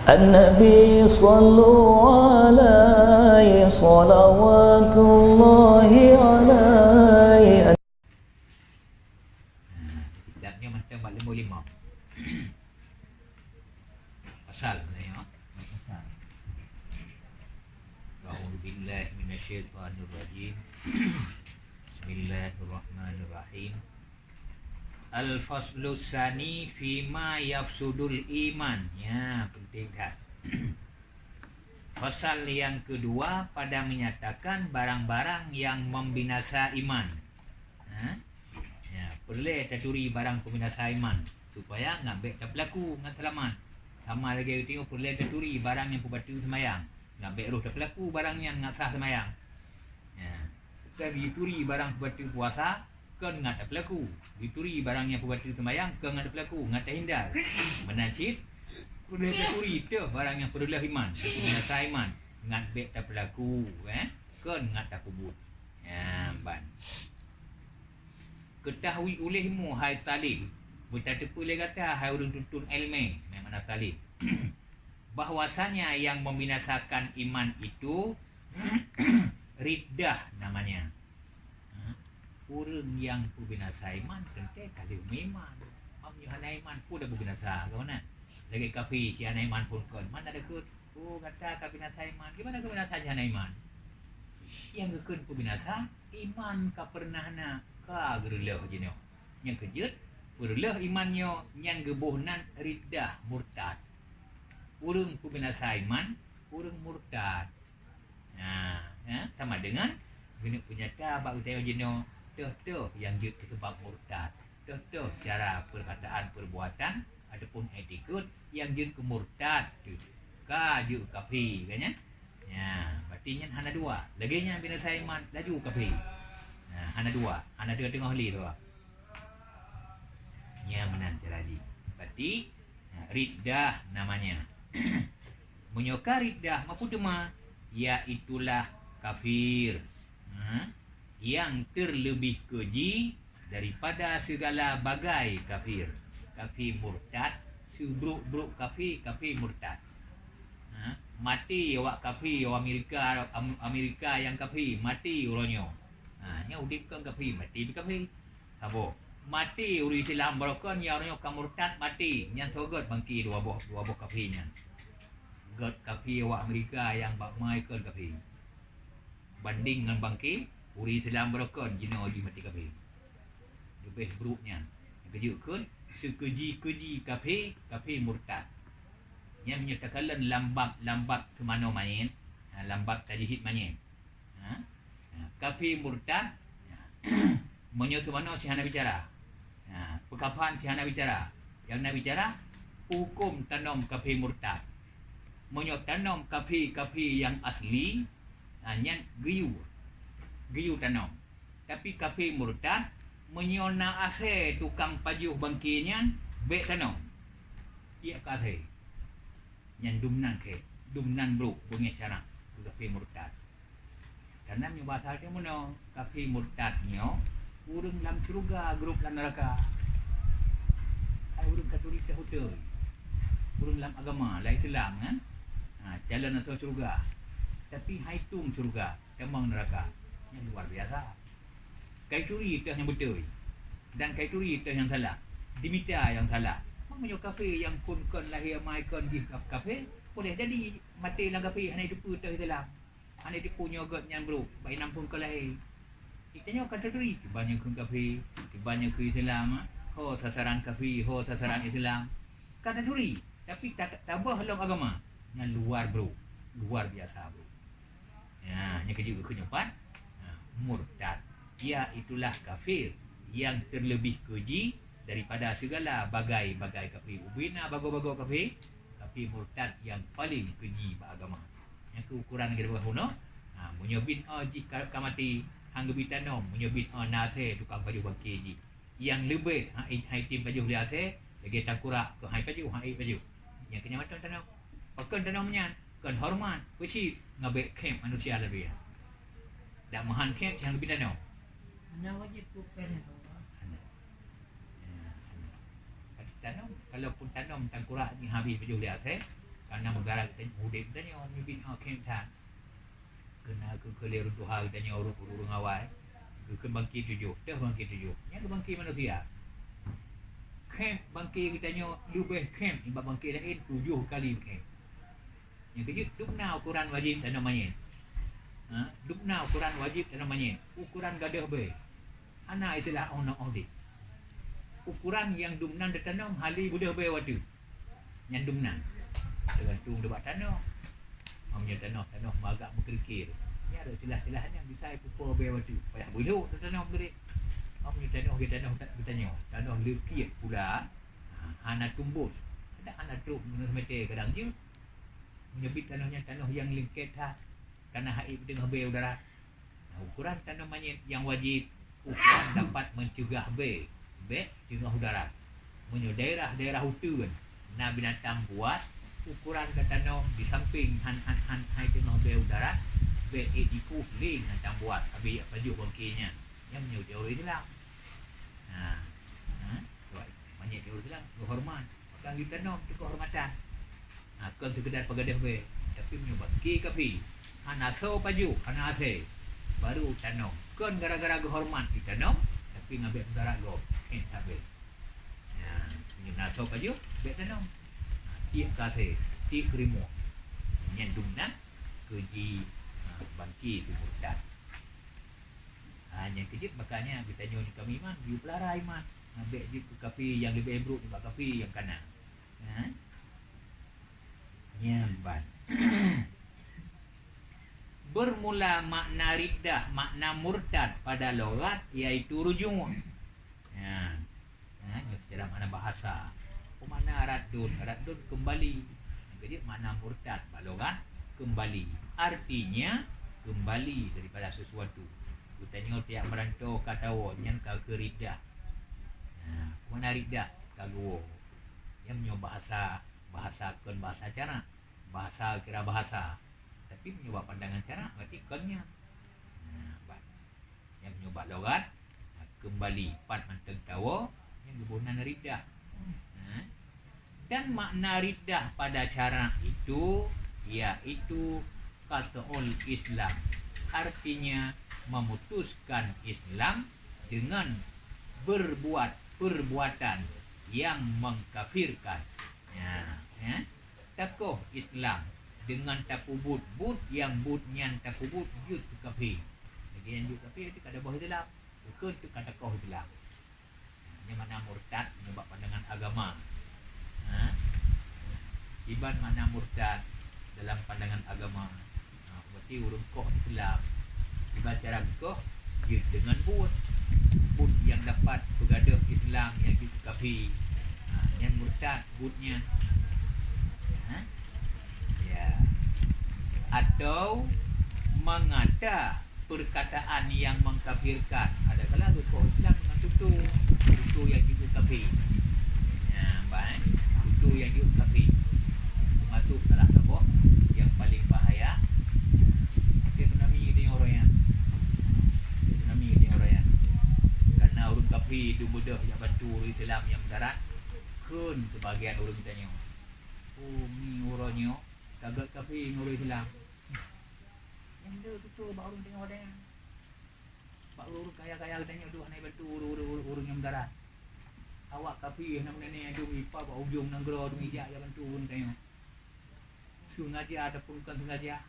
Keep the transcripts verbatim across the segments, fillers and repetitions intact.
An-Nabi sallu alaihi salawatullahi alaihi. Kitab ni macam bak limau-limau. Pasal ni, ya. Pasal. A'udzubillahi minasyaitonirrajim. Bismillahirrahmanirrahim. Al-faslu tsani fima yafsudul iman. Ya, penting that. Pasal yang kedua pada menyatakan barang-barang yang membinasa iman. Ha? Ya, peureulée taturi barang pembinasa iman supaya ngat bék tapeulaku ngat seulamat. Sama lagée geutanyoe peureulée taturi barang nyang peubateue seumayang, ngat bék roh tapeulaku barang nyan ngat sah seumayang. Ya. Ka geuturi barang peubateue puasa, kon ngat tapeulaku. Geuturi barang nyang peubateue seumayang, kon ngat tapeulaku, ngat tahindar. Meunan cit, peureulée taturi teuh barang nyang peureulée iman, pembinasa iman, ngat bék tapeulaku, eh, kon ngat tapeubuet. Ya, ban. Keutahui ulehmu, hai talib, beutateupeue lé gata, hai ureuëng tuntut iéleumé, nyang makna talib, bahwasanya yang membinasakan iman itu riddah namanya. Ha? Ureuëng nyang peubinasa iman teuntée ka lheueh meuiman. Meunyoe hana iman, peue dak peubinasa, kawan, eh? Lagée kafé, si hana iman phon kon. Man na deukeue, "Oh, gata ka binasa iman." Kiban na geubinasa si hana iman? Nyang geukheun peubinasa, iman ka peureunah na, ka geureuleuh jinoe. Nyang keujeuet, peureuleuh iman nyoe nyan geuboh nan riddah, murtad. Ureuëng peubinasa iman, ureuëng murtad. Nah, ya, sama dengan geuneuk peunyata bak geutanyoe jinoe, toh-toh nyang jeuet keu sabab murtad, toh-toh cara peukataan, peubuatan, ataupun attitude nyang jeuet keu murtad tu, ka jeuet kafé, kan nyan? Ya, berarti nyan hana dua. Lagée nyan binasa iman, laju kafé. Nah, hana dua, hana dua teungoh lé dua. Nyan meunan cara jih. Berarti, nah, riddah namanya. Meunyoe ka riddah, ma peue teuma? Yaitulah kafir. Ha? Nyang terlebih keji daripada segala bagai kafir. Kafé murtad, sibrok-brok kafé, kafé murtad. Ha? Maté awak kafé, awak Amerika, Am-, Amerika nyang kafé, maté uroe nyoe. Ha, nyan udeb kon kafé, maté pih kafé. Saboh. Maté ureuëng Islam baroe kon, nyang uroe nyoe ka murtad, maté. Nyan soe gét bangke dua boh, dua boh kafé nyan. Gét kafé awak Amerika nyang bak mai kon kafé. Banding ngon bangke ureuëng Islam baroe kon, jinoe jih maté kafé. Leubeh brok nyan. Nyang keujeuet kon, seukeji-keji kafé, kafé murtad. Nyan meunyoe takalon lam bab, lam bab seumanoe manyét, ha, lam bab tajhid manyét. Ha? Ha, kafé murtad, ha, meunyoe seumanoe si hana bicara. Ha, peukafan si hana bicara. Nyang na bicara, huköm tanom kafé murtad. Meunyoe tanom kafé-kafé nyang asli, ha, nyan geuyue. Geuyue tanom. Tapi kafé murtad, meunyoe na asée tukang pajoh bangke nyan, bék tanom. Tiek keu asée. Nyan dum nan khék, dum nan brok beungéh cara keu kafé murtad. Karna meunyoe basa teuh meunoe, kafé murtad nyoe ureuëng lam syeuruga, grôp lam neuraka. Hai ureuëng ka turi teuh beutôi. Ureuëng lam agama, lam Islam kan? Ha, calon asoe syeuruga. Tapi hai tueng syeuruga, tamong neuraka. Nyan luar biasa. Kai turi teuh nyang beutôi, dan kai turi teuh nyang salah, dimita nyang salah. Meunyoe kafé nyang phon kon lahé amai kon jih ka-, kafé, boleh jadi maté lam kafé hana jiteupeue teuh Islam. Hana jiteupeue nyoe gét nyan brok, bak inong phon kon lahé. Geutanyoe ka taturi, kiban nyang kheun kafé, kiban nyang kheun Islam, ho sasaran kafé, ho sasaran Islam. Ka taturi, tapi ta-, taböh lom agama. Nyan luar brok, luar biasa brok. Ya, nyang keujeuet keu nyoe pat, ha, murtad. Yaitulah kafir yang terlebih keji daripada segala bagai-bagai kafir. Ubena bagoe-bagoe kafir, kafir murtad yang paling keji bak agama. Nyang keu ukuran lagée bunoe, ha, meunyoe bin a jih ka, ka maté, han geubi tanom, meunyoe bin a na asée tukang pajoh bangke jih. Nyang leubeh hai, hai tem pajoh lé asée, lagée tangkurak keu hai pajoh, hai pajoh. Nyang keu nyan mantong tanom. Pakon tanom nyan? Kon horeumat, peucit, ngon bék khém manusia leubeh. Dak meuhan khém nyang leubeh tanom. Hana wajéb peupen. Hana. Ya, hana. Tapi tanom, kalaupun tanom tangkurak ni habéh pajoh lé asée, Karena meugara geutanyoe udeb geutanyoe meunyoe biet nyoe khém that. Keunan keu keu lhèe reutoha geutanyoe ureueng-ureueng awai. Geukheun bangke tujoh, teuh bangke tujoh. Nyan keu bangke manusia. Khém bangke geutanyoe leubeh khém nibak bangke laén tujoh kali khém. Nyang keujeuet, dum na ukoran wajéb tanom manyét. Ha? Dum na ukoran wajéb tanom manyét. Ukoran gadôh bèe. Hana istilah 'oh noe 'oh deh. Ukoran nyang dum nan tatanom hali beudôh bèe watèe. Nyan dum nan. Teugantung bak tanoh. Meunyoe tanoh, tanoh agak meukrikir, nyan rot silah-silah nyan bisa ipupo bèe watèe. Payah beulhok tatanom tadi. Meunyoe tanoh, tanoh geutanyoe, tanoh leukit pula, ha, hana tumbus. Kadang hana trok meunyoe meuté kadang jeuet. Meunyoe biet tanoh nyan tanoh nyang leungkét that, kana hait teungoh bèe u darat. Nah, ukoran tanom manyét nyang wajéb, ukoran dapat meuceugah bèe bèk teungoh u darat. Meunyoe daerah-daerah uteuen na binatang buas, ukoran geutanôm di sampéng han-han-han hai teungoh bèe u darat, bèk ék jikueh lé binatang buas, abéh jak pajoh bangké nyan. Nyan meunyoe di ureueng Islam. Nah, ha? Manyét di ureueng Islam geuhoreumat. Maka geutanôm keu keuhormatan. Ha, kon seukeudar peugadôh bèe, tapi meunyoe bangké kafé, hana soe pajoh, hana asèe, baru tanom. Kon gara-gara geuhoreumat jitanom, tapi ngon bèk mudarat gob, eh, sabé. Ha, meunyoe na soe pajoh, bèk tanom. Ha, tiek keu asèe, tiek keu rimueng. Nyan dum nan keu ji, ha, bangké keu murtad. Ha, nyang keujeuet makanya geutanyoe nyoe kami iman, geupeulara iman. Ha, bèk jeuet keu kafé nyang leubeh brôk nibak kafé nyang kana. Ha? Nyan ban. Bermula makna riddah, makna murtad pada lughat, yaitu rujuu'. Ha. Ha, nyoe secara makna bahasa. Apa makna raddun? Raddun kembali. Jadi makna murtad bak lughat kembali. Artinya kembali daripada sesuatu. Geutanyoe tiep meurantô ka tawoe, nyan ka keu riddah. Ha, apa makna riddah? Ka geuwoe. Nyan meunyoe bahasa, bahasa kon bahasa cara. Bahasa kira bahasa. Tapi meunyoe bak pandangan syarak, berarti kon nyan. Nah, ban. Nyan meunyoe bak lughat, nah, kembali, pat mantong tawoe, nyan geuboh nan riddah. Nah. Dan makna riddah pada syarak itu, yaitu qat'ul Islam. Artinya, memutuskan Islam dengan berbuat perbuatan yang mengkafirkan. Ya, ya. Takoh Islam deungon tapeubuet buet nyang buet nyan tapeubuet jeuet keu kafé. Lagèe nyan jeuet kafé, teuka taboh Islam, bukon teuka takoh Islam. Nyan makna murtad nibak pandangan agama. Ha? Kiban makna murtad dalam pandangan agama. Ha, berarti ureueng koh Islam. Kiban cara geukoh, jeuet deungon buet. Buet nyang dapat peugadôh Islam nyang jeuet keu kafé. Ha, nyan murtad buet nyan. Ha? Ya. Atau mengata perkataan yang mengkafirkan. Adakala geukoh Islam ngon tutoe, tutoe nyang jeuet keu kafé. Nyan, ban, eh? Tutoe nyang jeuet keu kafé. Masuk salah saboh nyang paleng bahaya. Ada tsunami di orang nyan. Ada tsunami di orang nyan. Karena ureueng kafé dum beudôh jak bantu ureueng Islam nyang meudarat, kheun keubagian ureueng tanyoe. Oh, mi uroe nyoe, ka gèt kafé ngon ureueng Islam. Nyang le tutoe bak ureueng tanyoe deh. Bak ureueng kaya-kaya geutanyoe dum hana bantu ureueng-ureueng nyang meudarat. Awak kafé hana meunan dum ipa bak ujong nanggroe dum ijak jak bantu ureueng tanyoe. Sengaja ataupun kon sengaja,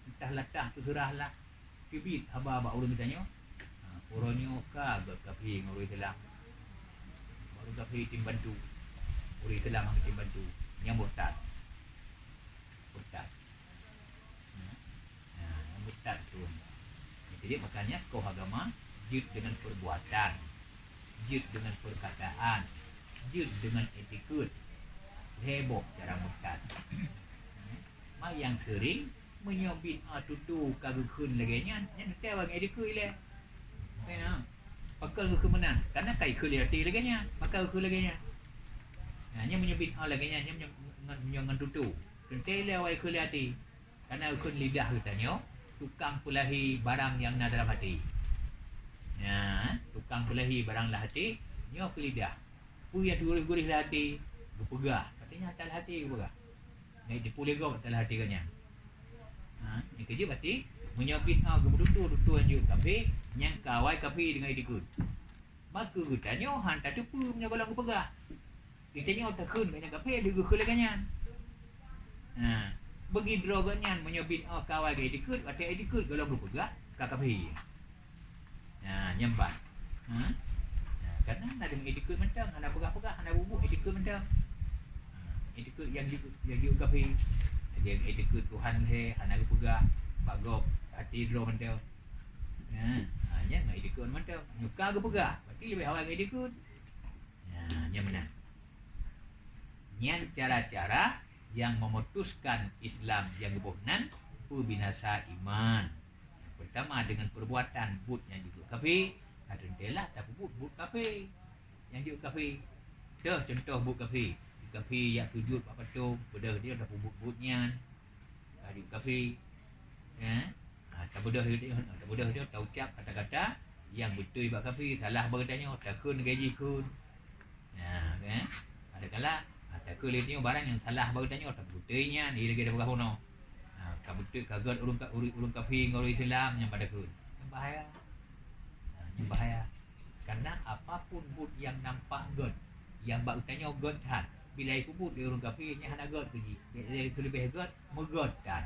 entah latah teuseurah lah, teubiet haba bak ureueng tanyoe. Ha, uroe nyoe ka gèt kafé ngon ureueng Islam. Ureueng kafé tem bantu, ureueng Islam hana tem bantu. Nyan murtad. Murtad. Ha? Ha, murtad tu. Jadi, makanya koh agama jeuet deungon perbuatan, jeuet deungon perkataan, jeuet deungon attitude. Lhèe boh cara murtad. Ma nyang seuring, meunyoe bid'ah tutoe ka geukheun lagèe nyan, nyan teuntèe ban attitude ilèe. Ya. Pakon geukheun meunan, karena ka ikheun lé até lagèe nyan, maka geukheun lagèe nyan. Nah, nyan meunyoe bid'ah lagèe nyan, nyan meunyoe ngon, meunyoe ngon tutoe. Teuntèe ilèe awai ikheun lé até. Karena ikheun lidah geutanyoe tukang peulahé barang nyang na dalam até. Nyan, tukang peulahé barang lam até, nyoe keu lidah. Peue nyang teuguréh-guréh lam até, geupeugah. Artinya, ata lam até geupeugah. Nyang jipeuleugom dalam até geuh nyan. Ha, nyang keujeuet berarti, meunyoe bid'ah geumeututoe-tutoe nyang jeuet kafé, nyang ka awai kafé deungon itikeuet. Maka geutanyoe han tateupeue meunyoe gohlom geupeugah. Geutanyoe takheun geuh nyan kafé, lheueh geukheun lagèe nyan. Ha, bagi droe geuh nyan meunyoe bid'ah ka awai keu itikeuet, watèe itikeuet gohlom geupeugah, ka kafé. Nah, nyan ban. Ha? Nah, karena na deungon itikeuet mantong, hana peugah-peugah, hana bubuet itikeuet mantong. Ha, itikeuet nyang jeuet, nyang jeuet kafé. Lagèe itikeuet Tuhan lhèe, hana geupeugah, bak gob, até droe mantong. Ha, ha, nyan ngon itikeuet mantong. Nyoe ka geupeugah, berarti leubeh awai ngon itikeuet. Nah, nyan meunan. Nyan cara-cara nyang memutuskan Islam nyang geuboh nan peubinasa iman. Pertama, dengan perbuatan buet nyang jeuet kafé, ka teuntèe lah tapeubuet buet kafé nyang jeuet kafé. Toh contoh buet kafé, kafé jak sujut bak patong, beudôh dia tapeubuet buet nyan, ka jeuet kafé. Ya? Ha, tabeudôh dia, tabeudôh dia, taucap kata-kata nyang beutôi bak kafé, salah bak geutanyoe, takheun lagèe jih kheun. Nah, kan? Adakala, ha, takheun lé tanyoe barang nyang salah bak geutanyoe, tapeutôi nyan, lagèe tapeugah bunoe. Ha, ka beutôi ka gèt ureueng ka-, ureueng, ureueng kafé ngon ureueng Islam nyang pada kheun. Nyan bahaya. Ha, nyan bahaya. Karena apapun buet nyang nampak gèt, nyang bak geutanyoe gèt that, bila jipeubuet lé ureueng kafé, nyan hana gèt keu jih. Bila jeuet keu leubeh gèt, meugèt that.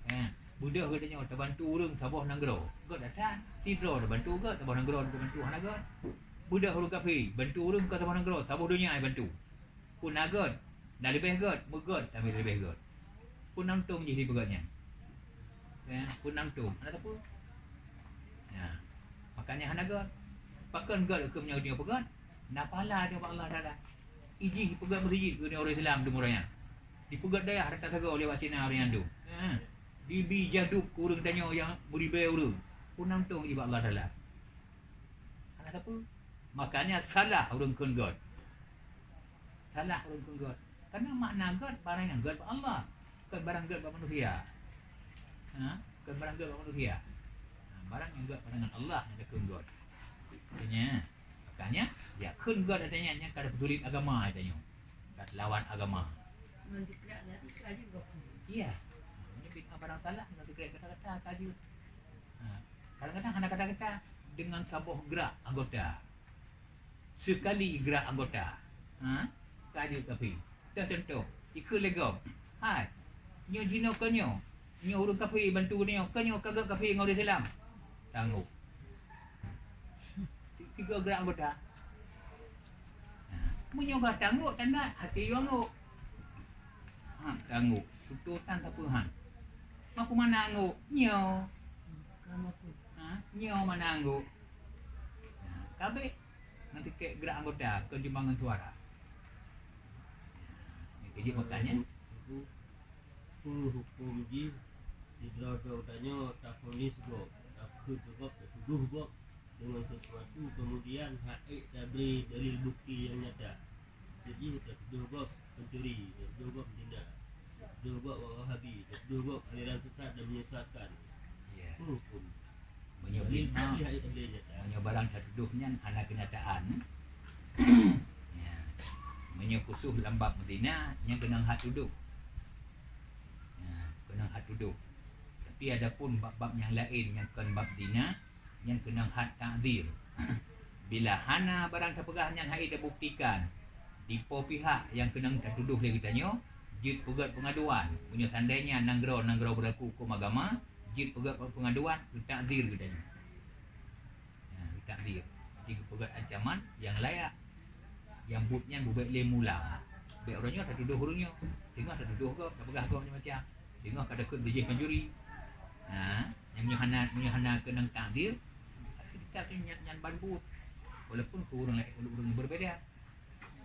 Eh, beudôh geutanyoe tabantu ureueng saboh nanggroe, gèt that. Sidroe tabantu gèt, saboh nanggroe tabantu hana gèt. Beudôh ureueng kafé, bantu ureueng ka saboh nanggroe, saboh donya jibantu. Peue na gèt, na leubeh gèt, meugèt, tamè leubeh gèt. Peue na untông jih dipeugèt nyan? Eh, peue na untông? Hana sapeue. Ya. Makanya hana gèt. Pakon gèt keu meunyoe tanyoe peugèt? Na pahala tanyoe bak Allah Taala. Ijih peugèt meuseujid keu ureueng Islam teumurah nyan. Dipeugèt dayah rata sagoe lewat Cina ureueng nyan tu. Ha. Dibi jadub keu ureueng tanyoe nyang meuribèe ureueng. Peue na untông jih bak Allah Taala? Hana sapeue. Makanya salah ureueng kheun gèt. Salah ureueng kheun gèt. Karena makna gèt, barang nyang gèt bak Allah. Kon barang gèt bak manusia. Ha? Kon barang gèt bak manusia. Ha, barang nyang gèt pandangan Allah nyang takheun gèt. Makanya, makanya, ya, kheun gèt, katanya, nyan ka tapeusulet agama, katanya. Ka teulawan agama. Iya. Ini fitnah barang salah, ngon sikrek kata-kata, ka jeuet. Ha, kadang-kadang hana kata-kata, dengan saboh gerak anggota. Sekali gerak anggota. Ha? Ka jeuet kafé. Dah contoh, ikheun lé gob. Hai, nyoe jinoe kon nyoe. Nyoe ureueng kafé bantu nyoe, kon nyoe ka gèt kafé ngon ureueng Islam. Tanggok. Tiga gerak anggota. Ha, meunyoe ka tanggok, tanda até yue anggok. Ha, tanggok. Tutoe tan sapeue han. Makku mana anggok? Nyoe. Ha, nyoe mana anggok? Ha, kabeh. Ngon sikek gerak anggota, kon jumpa ngon suara. Nyan keujeuet makanya. Peue huköm jih sidroe-droe tanyoe tafonis gob, takheun keu gob, tatudoh gob deungon sesuatu, kemudian han ék tabri dalil bukti nyang nyata. Jih tatudoh gob pencuri, tatudoh gob zina, tatudoh gob Wahabi, tatudoh gob aliran sesat dan menyesatkan. Ya. Peue huköm? Meunyoe bid'ah, meunyoe barang tatudoh nyan hana keunyataan, ya, meunyoe khusus lam bab meuzina, nyan keunong hat tudoh. Ya, keunong hat tudoh. Tapi adapun bab-bab nyang laén nyang kon bab zina, nyan keunong hat takzir. Bila hana barang tapeugah nyan han ék tabuktikan, dipo pihak nyang keunong tatudoh lé geutanyoe, jeuet peugèt peungaduan. Meunyoe seandainya nanggroe-nanggroe beulaku huköm agama, jeuet peugèt peungaduan, geutakzir geutanyoe. Ha, geutakzir. Jadi geupeugèt ancaman nyang layak. Nyang buet nyan beubèk lé meuulang. Bèk uroe nyoe tatudoh uroe nyoe. Singoh tatudoh gob, tapeugah gob macam-macam. Singoh ka takheun bijéh pancuri. Ha, nyang meunyoe hana, meunyoe hana keunong takzir, kita tu nyan, nyan ban buet. Walaupun keu ureueng laén, ureueng berbeda.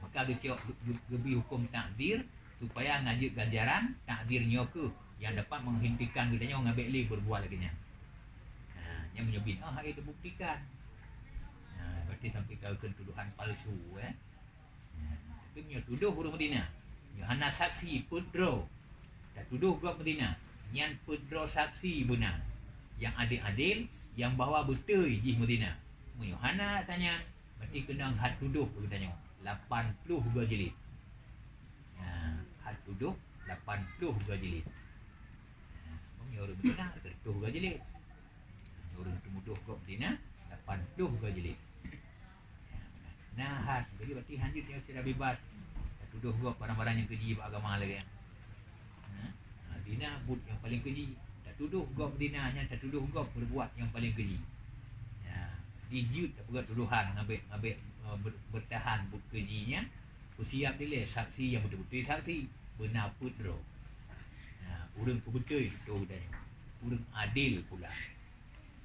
Maka geucok, geu-, geu-, geubi huköm takzir supaya na jeuet ganjaran takzir nyoe keuh nyang dapat menghentikan geutanyoe ngon bèk lé berbuat lagèe nyan. Ha, nyan meunyoe bid'ah han ék tabuktikan. Ha, berarti sampai ka keu tuduhan palsu, eh. Ha, tapi meunyoe tudoh ureueng meuzina, nyoe hana saksi, peuet droe. Tatudoh gob meuzina, nyan peuet droe saksi beuna, nyang adél-adél, nyang bahwa beutôi jih meuzina. Meunyoe hana tanyan, berarti keunong had tudoh bak geutanyoe, lapan ploh goe jilid. Nyan, had tudoh lapan ploh goe jilid. Nah, meunyoe ureuëng beuzina, seratus goe jilid. Nah, ureuëng teumudoh gob beuzina, lapan ploh goe jilid. Nah, hat, jadi berarti hana jeuet nyoe secara bebas tatudoh gob barang-barang nyang keji bak agama lagée nyan. Nah, nah, zina buet nyang paleng keji. Tatudoh gob zina nyan, tatudoh gob peubuet nyang paleng keji. Nah, jijeuet tapeugah tudohan ngabek-ngabek, eh, ber-, bertahan buet keji nyan, peusiap dilée saksi nyang beutôi-beutôi saksi, beuna peuet droe. Nah, ureuëng peubeutôi tutoe geutanyoe, ureuëng adil pula.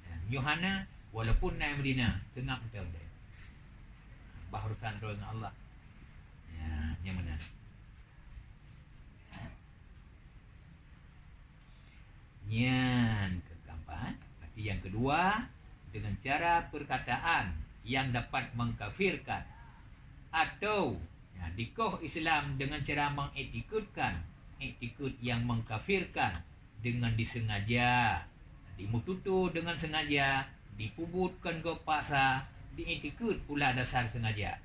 Nah, nyoe hana, walaupun na nyang meuzina, seungab mantong deh. Bah urusan droe ngon Allah. Ya, nyang meunan. Nyan keempat. Berarti yang kedua, dengan cara perkataan yang dapat mengkafirkan atau, ya, dikoh Islam dengan cara mengiktikadkan iktikad yang mengkafirkan dengan disengaja, dimeututoe dengan sengaja, dipeubuet kon gob paksa, diiktikad pula dasar sengaja.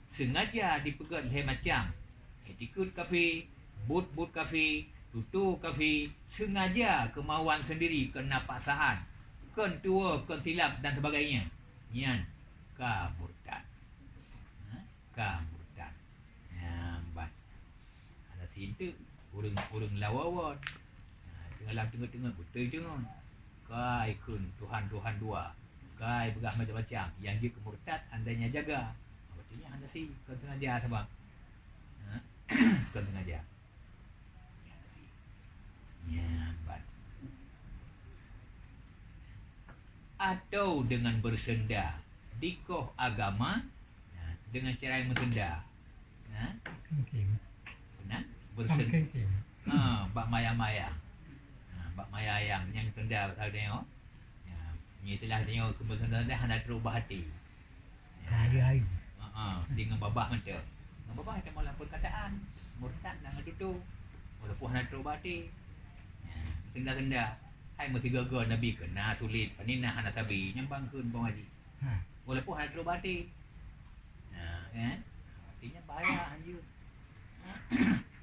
Sengaja dipeugét lhée macam, iktikad kafé, buet-buet kafé, tutoe kafé, sengaja keumauan sendiri keuna paksaan, kon tuwoe, kon silap dan sebagainya, nyan ka murtad. Ha? Ka murtad. Nyan ban. Hana sinteuk ureuëng-ureuëng lawawon. Ha, teungoh lam teungoh-teungoh beutôi teungoh. Kai kheun tuhan-tuhan dua. Kai peugah macam-macam. Nyang jeuet keu murtad, andai nyan jaga. Berarti nyan hana si, kon sengaja sabab. Ha? Kon sengaja. Nyan ban. Atau dengan bersenda dikoh agama, nah, dengan cara yang bersenda. Nah, Kengking. Benar? Bersenda. Kengking. Ha, bak maya-maya. Ha, bak maya yang, yang senda bak saudara. Ya, ni istilah dia keu bersenda hana trok bah até. Ya. Hayu-hayu. Ha, ha, dengan babah mantong. Dengan babah mantong malah perkataan. Murtad nak ngetutu. Walaupun hana trok bah até. Ya, senda-senda. Hai meusigoe-goe Nabi keuna sulet, pané na hana sabe, nyang bang kheun bang haji. Ha. Walaupun hana trok bah até. Nah, kan? Artinya bahaya, hanjeuet.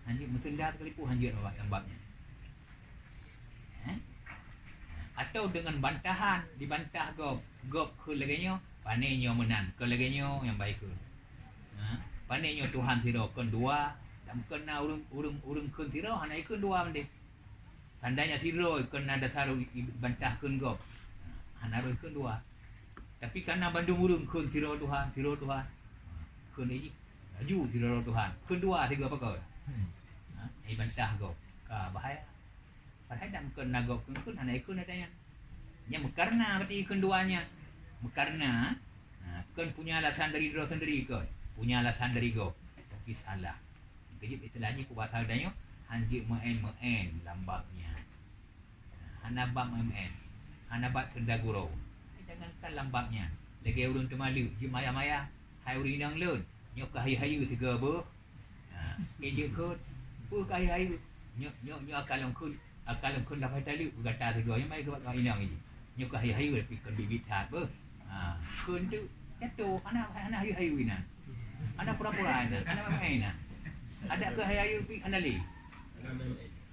Hanjeuet meusenda sekalipun hanjeuet bak lambab nyan. Eh? Atau dengan bantahan, dibantah gob. Gob kheun lagée nyoe, pané nyoe meunan. Kheun lagée nyoe nyang baik kheun. Ha? Pané nyoe Tuhan sidroe, kon dua, dan kon na ureuëng, ureuëng, ureuëng kheun sidroe, hana ikheun dua mendeh. Tandanya sidroe kon na dasar i-, i-, bantah kheun gob. Hana rhot kheun dua. Tapi kana bandum ureuëng kheun sidroe Tuhan, sidroe Tuhan. Kheun jih, laju sidroe Tuhan. Kheun dua sigoe pakon. Hmm. Ha, ibantah gob. Ka bahaya. Padahai dak kon na gob kheun, kheun hana ikheun ata nyan. Nyan meukarna berarti kheun dua nyan. Meukarna, ha, kon punya alasan dari droe sendiri kon. Punya alasan dari gob. Tapi salah. Keujeuet istilah jih peubahasa geutanyoe, hanjeuet meu'en-meu'en lam bab nyan. Hana bab meu'en-meu'en, hana bab senda gurau. Jangankan lam bab nyan, lagée ureuëng teumaleuek jeuet maya-maya, hai ureuëng inong lôn, nyoe ka hayeue-hayeue sigoe beuh. Ha, eh, jeuet kheun, beuh ka hayeue-hayeue. Nyoe, nyoe, nyoe akan lôn kheun, akan lôn kheun lam hai taleuek gata sigoe, nyoe mai keu bak inong jih. Nyoe ka hayeue-hayeue tapi kon biet-biet that beuh. Ha, kheun tu jatuh, hana, hana hayeue-hayeue inan. Hana pura-pura inan, hana main-main inan. Adak keu hayeue-hayeue pih hana lé.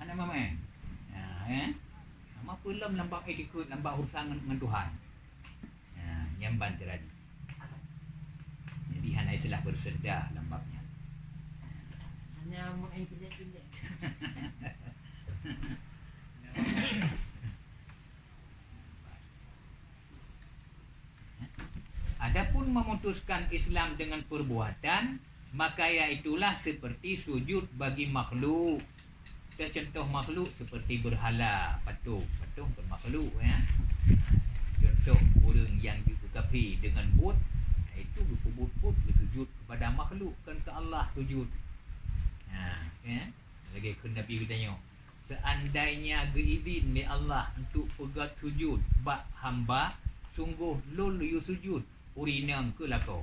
Hana main-main. Ha, eh? Sama peulom lam bab iktikad, lam bab urusan ngon, ngon Tuhan. Ha, nyan ban teujadi. Jadi hana istilah bersenda lam bab nyan. Hana main cindek-cindek. Adapun memutuskan Islam dengan perbuatan, maka iaitulah seperti sujud bagi makhluk. Contoh makhluk seperti berhala, patung. Patung pun makhluk, ya. Contoh ureuëng nyang jeuet keu kafé dengan buet, iaitu geupeubuet-buet beusujud kepada makhluk, kon keu Allah sujud. Ha, ya. Lagée kheun Nabi geutanyoe, "Seandainya geuidhin lé Allah untuk peugét sujud bak hamba, sunggoh lôn yue sujud ureuëng inong keu lakoe."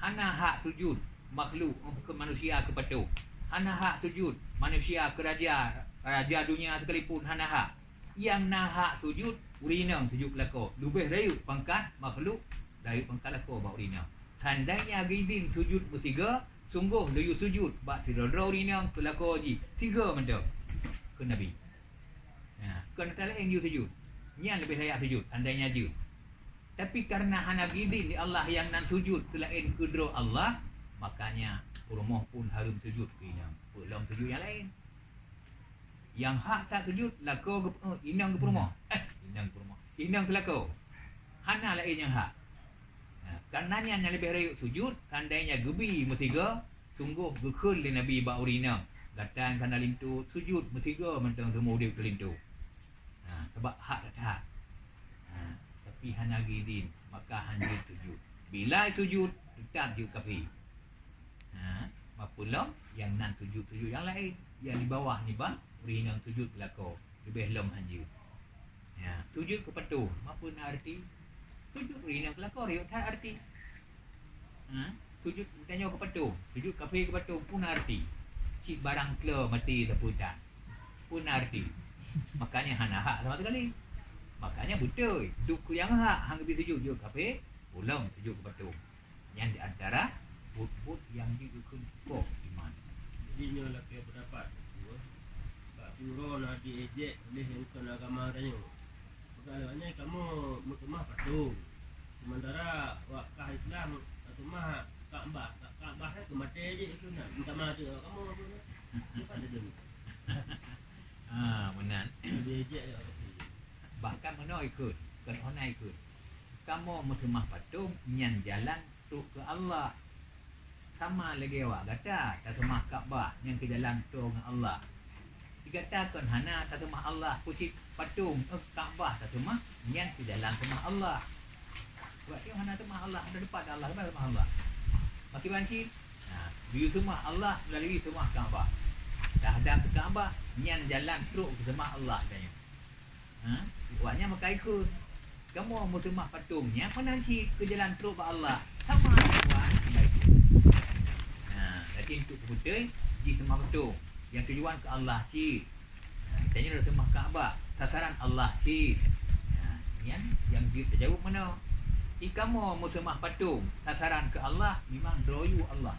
Hana hak sujud makhluk keu manusia keu patung. Hana hak sujud manusia keu raja, raja dunia sekalipun hana hak. Nyang na hak sujud ureuëng inong sujud keu lakoe. Leubeh rayeuk pangkat makhluk, rayeuk pangkat lakoe bak ureuëng inong. Seandainya geuidhin sujud meusigoe, Sunggoh lôn yue sujut bak sidroe-droe ureueng inong keu lakoe jih, sigoe mantong," kheun Nabi. Nah, kon ata laén yue sujut. Nyan leubeh layak sujut, andai nyan jeuet. Tapi kareuna hana geuidhin lé Allah nyang nan sujut seulaén keu droe Allah, makanya peurumoh pun hareuem sujut keu inong. Peue lom sujut nyang laén. Nyang hak that sujut lakoe geup-, eh, inong geupeurumoh. Eh, inong geupeurumoh. Inong keu lakoe. Hana laén nyang hak. Nah, kareuna nyan nyang leubeh rayeuk sujut, seandainya geubi meusigoe, sunggoh geukheun lé Nabi bak ureueng inong, "Gata nyang kana linto, sujut meusigoe mantong teuma udeb keu linto." Ha, sabab hak that-that. Ha, tapi hana geuidhin, maka hanjeuet sujut. Bila sujut, teutap jeuet kafé. Ha, ma peulom nyang nan sujut-sujut nyang laén, nyang di bawah nibak ureueng inong sujut keu lakoe, leubeh lom hanjeuet. Ya, sujut keu patong, ma peue na arti? Sujut ureueng inong keu lakoe, rayeuk that arti. Ha? Sujut tanyoe keu patong, sujut kafé keu patong, peue na arti? Cit barang klo maté sapeue tan. Peue na arti? Makanya hana hak sama sekali. Makanya beutôi, duek keu nyang hak, han geubi sujut, sujut kafé, ulôn sujut keu patong. Nyan di antara buet-buet nyang jeuet keu koh iman. Jadi nyoe lakée peudapat, bak uroe na diejek lé inton agama tanyoe. Peugah lé awaknyan, "Kamoe meuseumah patong, seumantara wak kah Islam taseumah Ka'bah. Ka'bah nyan keu maté jih keunan, meutamah teuh kamoe." Bukan itu. Ah, meunan. Jadi ejek ya. Bahkan meunoe ikheun, kon hana ikheun. Kamoe meuseumah patong nyan jalan trok keu Allah. Sama lagée awak gata taseumah Ka'bah nyang keu jalan trok ngon Allah. Di gata kon hana taseumah Allah, pucit patong, eh, Ka'bah taseumah, nyan keu jalan seumah Allah. Sebab nyoe hana seumah Allah, hana teupat Allah, hana seumah Allah. Makin banci, nah, geuyue seumah Allah meulalu seumah Ka'bah. Tahadab keu Ka'bah, nyan jalan trok keu seumah Allah tanyoe. Ha? Awaknyan meukai kheun, "Kamoe meuseumah patong nyang meunan cit keu jalan trok bak Allah, sama awak meukai kheun." Ha, jadi untuk peubeutôi, jih seumah patong nyang tujuan keu Allah cit. Ha, tanyoe seumah Ka'bah, sasaran Allah cit. Ha, nyan nyang jeuet tajaweueb meunoe. Di kamoe meuseumah patong, sasaran keu Allah, memang droe yue Allah.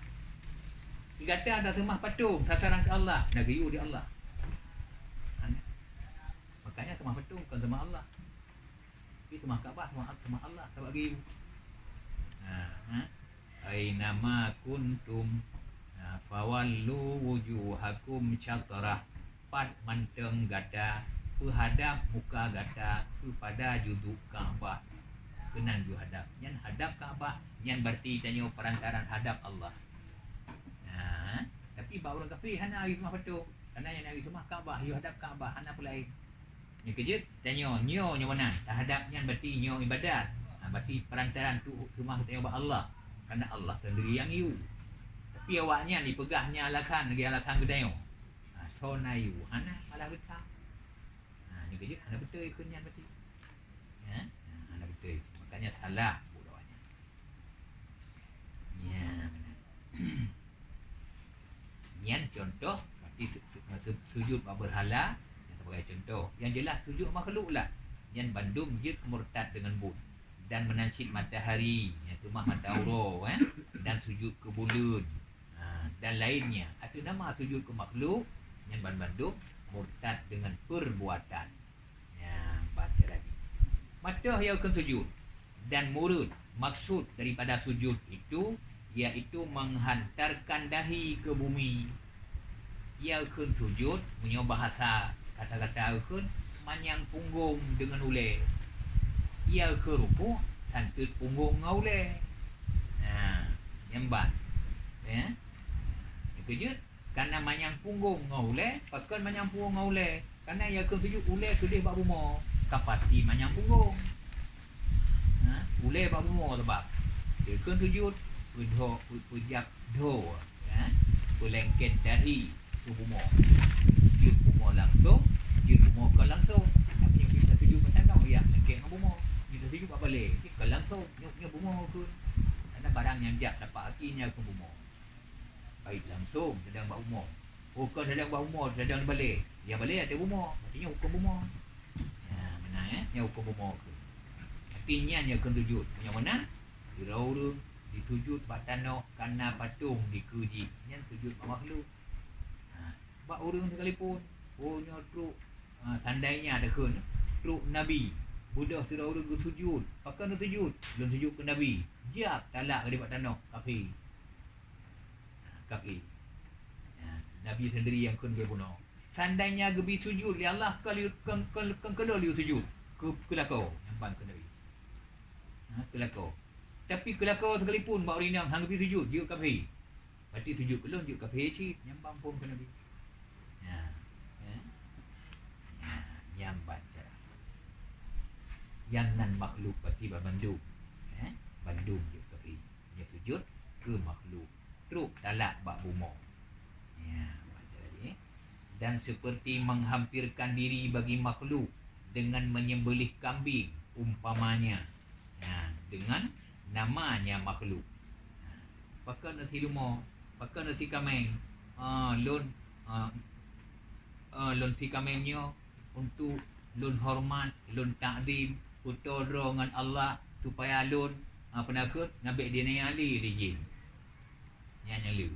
Di gata taseumah patong, sasaran keu Allah, na geuyue di Allah. Ha, makanya seumah patong kon seumah Allah. Tapi seumah Ka'bah, seumah, seumah Allah, sabab geuyue. Ha, ha. "Ainama kuntum, ha, fawallu wujuhakum syatrah." Pat mantong gata, peuhadab muka gata keupada juzuk Ka'bah. Keunan ju hadab. Nyan hadab Ka'bah, nyan berarti tanyoe perantaraan hadab Allah. Ha, tapi bak ureueng kafé hana geuyue seumah patong. Karena nyang geuyue seumah Ka'bah, yue hadab Ka'bah, hana peue laén. Nyang keujeuet, tanyoe, nyoe nyang meunan, tahadab nyan berarti nyoe ibadat. Ha, berarti perantaraan tu seumah geutanyoe bak Allah. Karena Allah sendiri nyang yue. Tapi awaknyan jipeugah nyan alasan, lagée alasan geutanyoe. Ha, soe na yue, hana, malah geutam. Ha, nyang keujeuet hana beutôi kheun nyan berarti. Ya? Ha, hana beutôi. Makanya salah buet awaknyan. Ya, meunan. Nyan contoh, berarti su-, su-, su-, sujud bak beurhala, nyan sebagai contoh. Nyang jeulaih sujud makhluk lah. Nyan bandum jeuet murtad deungon buet. Dan meunan cit matahari, nyan teuma mata uroe, eh, dan sujud keu buleuen. Ha, dan lainnya. Ateueh nama sujud keu makhluk, nyan ban bandum murtad deungon peurbuatan. Nyan, baca lagi. Matoh ya kheun sujud. Dan mureud, maksud daripada sujud itu, yaitu menghantarkan dahi ke bumi. Ya kheun sujud, meunyoe bahasa kata-kata kheun, manyang punggong deungon ulée. Ya kheun rukuk, santeuet punggong ngon ulée. Nah, nyan ban. Ya. Nyang keujeuet, kana manyang punggong ngon ulée, pakon manyang punggong ngon ulée? Karena ya kheun sujud ulée keudeh bak bumoe, ka pasti manyang punggong. Ha, ulée bak bumoe sabab. Ya kheun sujud, peudho-, pe-, peujab dho, ya, peulengket dahi keu bumoe. Jeuet bumoe langsong, jeuet bumoe kon langsong. Tapi nyang kita sujud macam mana? Ya, lengket ngon bumoe. Kita sujud bak balée, kon langsong, nyoe, nyoe bumoe kheun. Karena barang nyang jak tapak aki nyan keu bumoe. Baik langsong tadong bak bumoe. Oh, kon tadong bak bumoe, tadong di balée. Ya, balée ateueh bumoe, artinya huköm bumoe. Ya, meunan, eh, nyan huköm bumoe kheun. Tapi nyan ya kheun sujud. Nyang meunan, sidroe ureueng disujut bak tanoh kareuna patong dikeue jih, nyan sujut bak makhluk. Ha, bak ureuëng sekalipun, oh, nyoe trok, ha, seandainya takheun, trok Nabi, beudôh sidroe ureuëng geusujut, pakon geusujut? Lôn sujut keu Nabi. Jap, talak dari bak tanoh, kafé. Ha, kafé. Ha, Nabi sendiri nyang kheun geubunoe. Seandainya geubi sujut lé Allah, kon lé-, kon, kon, kon keu lôn lé sujut, keu, keu lakoe, nyang ban keu Nabi. Ha, keu lakoe. Tapi keu lakoe sekalipun bak ureuëng inong hana geubi sujut, jeuet kafé. Berarti sujut keu lôn jeuet kafé cit, nyang ban phon keu Nabi. Ya. Ya. Ya, nyang ban cara. Nyang nan makhluk berarti ban mandum. Ya, bandum jeuet kafé. Nyoe sujut keu makhluk. Trok talak bak bumoe. Ya, baca tadi, eh. Dan seperti menghampirkan diri bagi makhluk dengan menyembelih kambing, umpamanya. Ya, dengan namanya makhluk. Ya. Pakon nasi lumo, pakon nasi kameng. Ah, lôn, ah, ah, lôn si kameng nyoe untuk lôn hormat, lôn takzim, peutoe droe ngon Allah supaya lôn, ah, peunakot ngabek di nyan lé, lé jin. Nyan nyang le.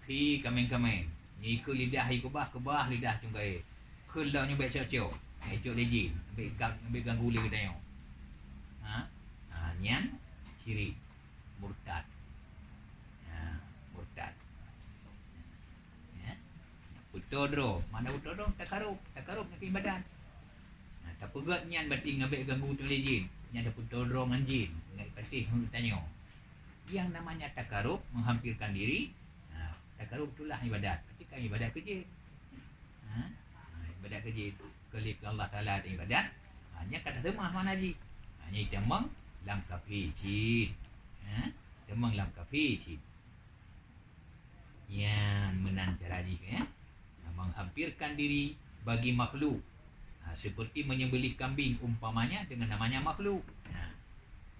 Phi kameng-kameng. Nyoe ikeue lidah, ikeubah, keubah lidah cungkai. Kheun lom nyoe bèk cok-cok. Nyoe icok lé jin. Bèk gak-, bèk ganggu lé geutanyoe. Ha? Ha, nyan syirik. Murtad. Ha, murtad. Ya. Peutoe droe. Makna peutoe droe, takarub. Takarub ngon ibadat. Nah, tapeugöt nyan berarti ngabek ganggu teuh lé jin. Nyan tapeutoe droe ngon jin. Ngon patéh ngon tanyoe. Yang namanya takarub, menghampirkan diri, nah, takarub itulah ibadat. Berarti kan ibadat keu jin. Ha? Ha, ibadat keu jin. Keu lé keu Allah Taala ibadat. Ha, nyan ka taseumah makna jih. Ha, nyan itamong lam kafé cit. Ha? Itamong lam kafé cit. Nyan meunan cara jih, eh. Nah, menghampirkan diri bagi makhluk. Ha, seperti menyembelih kambing umpamanya dengan namanya makhluk. Nah,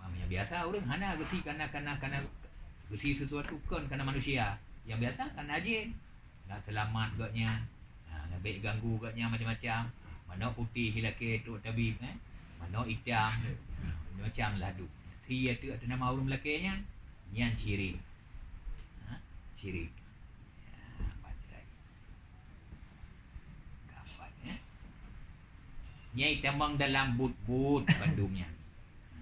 namanya biasa ureuëng hana geusi kana, kana, kana geusi sesuatu kon kana manusia. Yang biasa kana jin. Nak seulamat gobnyan. Ha, ngabek ganggu gobnyan macam-macam. Manok putéh ilakée trok tabib, eh. Manok itam. Ha, macam-macam lah duek. Si ateueh ateueh nama ureuëng meulakée nyan, nyan syirik. Ha, syirik. Ya, baca lagi. Gampang, ya. Nyan itamong dalam buet-buet bandum nyan. Ha,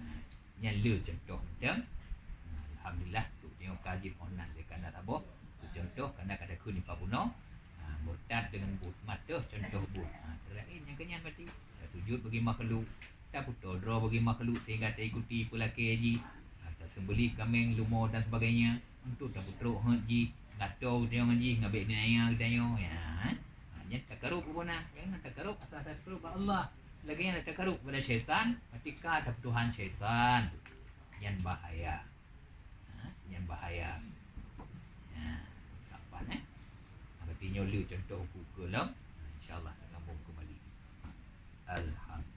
nyan le contoh mantong. Ha, alhamdulillah, tu nyoe ka jih meunan lé kana saboh. Tu contoh kana ka takheun ipa bunoe. Ha, murtad dengan buet. Mantong contoh buet. Ha, teurakhi nyang keunyan berarti. Tasujut bagi makhluk. Tapeutoe droe bagi makhluk sehingga taikuti peulakée jih. Ha, taseumbelih kameng, lumo dan sebagainya. Untuk tapeutrok hot jih, gato geutanyoe ngon jih, ngabek di nanya geutanyoe. Ya, ha? Ha, nyan takarub bunoe. Jangan takarub asal-asal takarub bak Allah. Lagée nyan takarub kepada syaitan, ketika tapeutuhan syaitan. Nyan bahaya. Ha, nyan bahaya. Ya, kapan, eh? Berarti nyoe le contoh buku lom. InsyaAllah, sambung kembali. Alhamdulillah.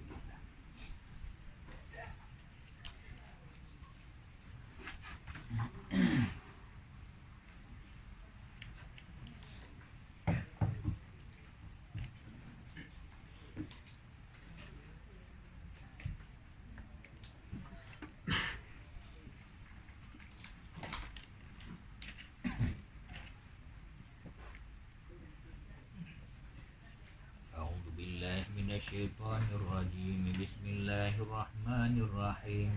أعوذ بالله من الشيطان الرجيم. بسم الله الرحمن الرحيم.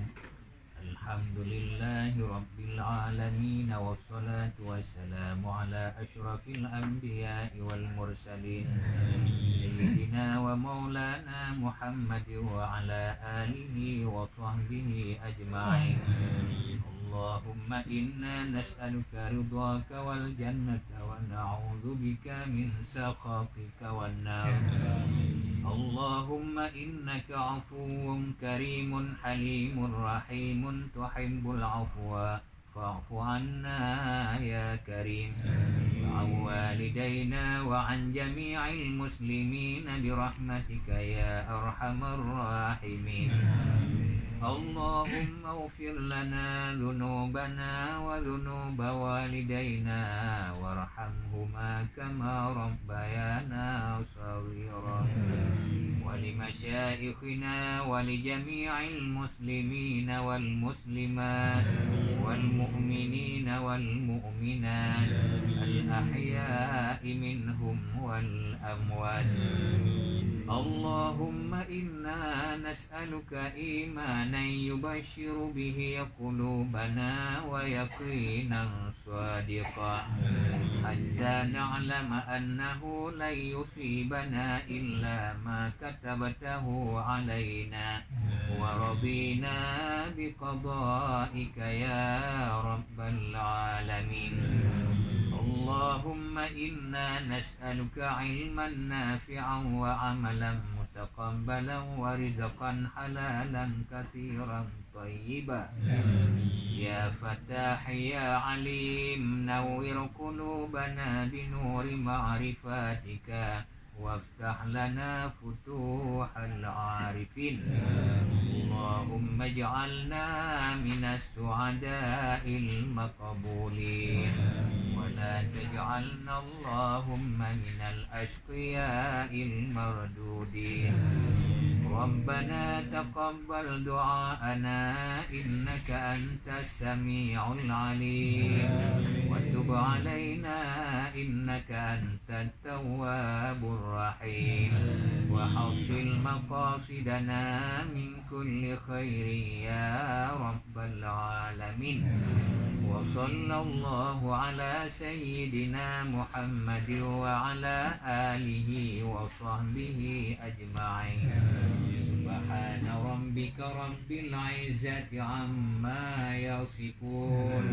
الحمد لله رب العالمين، والصلاة والسلام على أشرف الأنبياء والمرسلين، سيدنا ومولانا محمد وعلى آله وصحبه أجمعين. اللهم إنا نسألك رضاك والجنة، ونعوذ بك من سخطك والنار. اللهم إنك عفو كريم حليم رحيم تحب العفو فاعف عنا يا كريم. وعن والدينا وعن جميع المسلمين برحمتك يا أرحم الراحمين. اللهم اغفر لنا ذنوبنا وذنوب والدينا وارحمهما كما ربيانا صغيرا. ولمشايخنا مشايخنا ولجميع المسلمين والمسلمات والمؤمنين والمؤمنات الأحياء منهم والأموات. اللهم إنا نسألك إيمانا يبشر به قلوبنا ويقينا صادقا، حتى نعلم أنه لن يصيبنا إلا ما كتبته علينا، ورضينا بقضائك يا رب العالمين. اللهم إنا نسألك علما نافعا وعملا متقبلا ورزقا حلالا كثيرا طيبا. يا فتاح يا عليم، نور قلوبنا بنور معرفتك، وافتح لنا فتوح العارفين. اللهم اجعلنا من السعداء المقبولين، ولا تجعلنا اللهم من الأشقياء الأشقياء المردودين. ربنا تقبل دعاءنا إنك أنت السميع العليم، وتب علينا إنك أنت التواب الرحيم، وحصل مقاصدنا من كل خير يا رب رب العالمين. وصلى الله على سيدنا محمد وعلى آله وصحبه أجمعين. سبحان ربك رب العزة عما يصفون.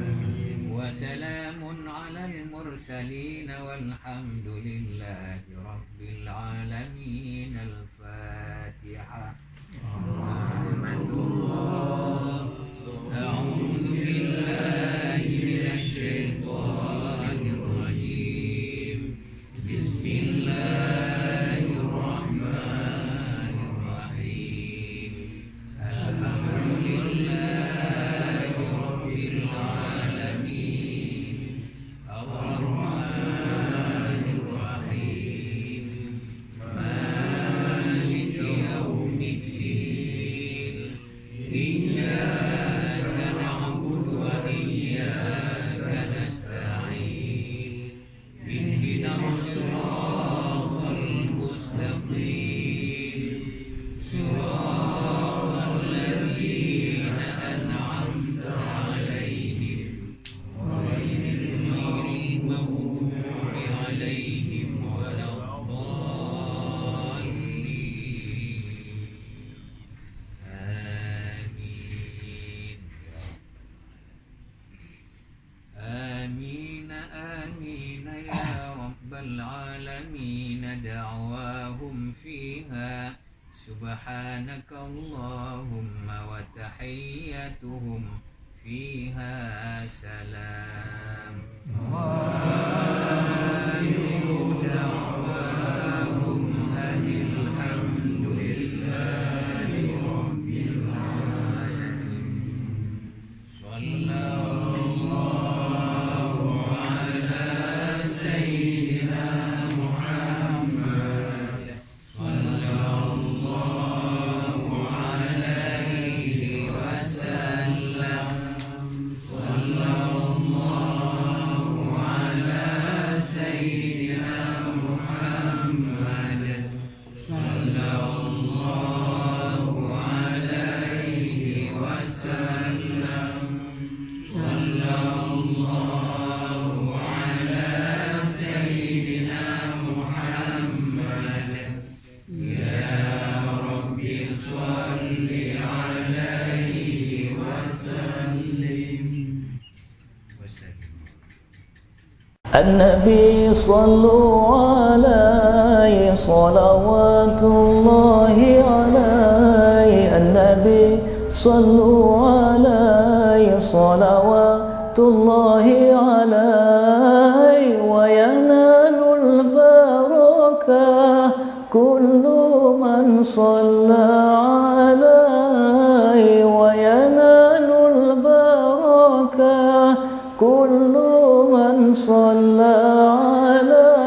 وسلام على المرسلين والحمد لله رب العالمين. الفاتحة. ورحمة الله. أعوذ بالله من الشيطان الرجيم. بسم الله الرحمن الرحيم. الحمد لله رب العالمين. الرحمن الرحيم. مالك يوم الدين. إياك نعبد وإياك نستعين. اهدنا الصراط المستقيم. صراط الذين أنعمت عليهم غير المغضوب عليهم ولا الضالين. آمين. آمين، آمين يا رب العالمين. دعواهم فيها سبحانك اللهم وتحيتهم فيها سلام. وآخر دعواهم أن الحمد لله رب العالمين. صلى الله على سيدنا محمد. صلى الله عليه وسلم. صلى الله على سيدنا محمد. صلى الله عليه وسلم. صلى الله على سيدنا محمد. يا رب صل عليه وسلم. النبي صلوا عليه صلوات الله عليه. النبي صلوا عليه صلوات الله عليه. وينال البركة كل من صلى عليه. وينال البركة كل من صلى عليه.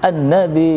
النبي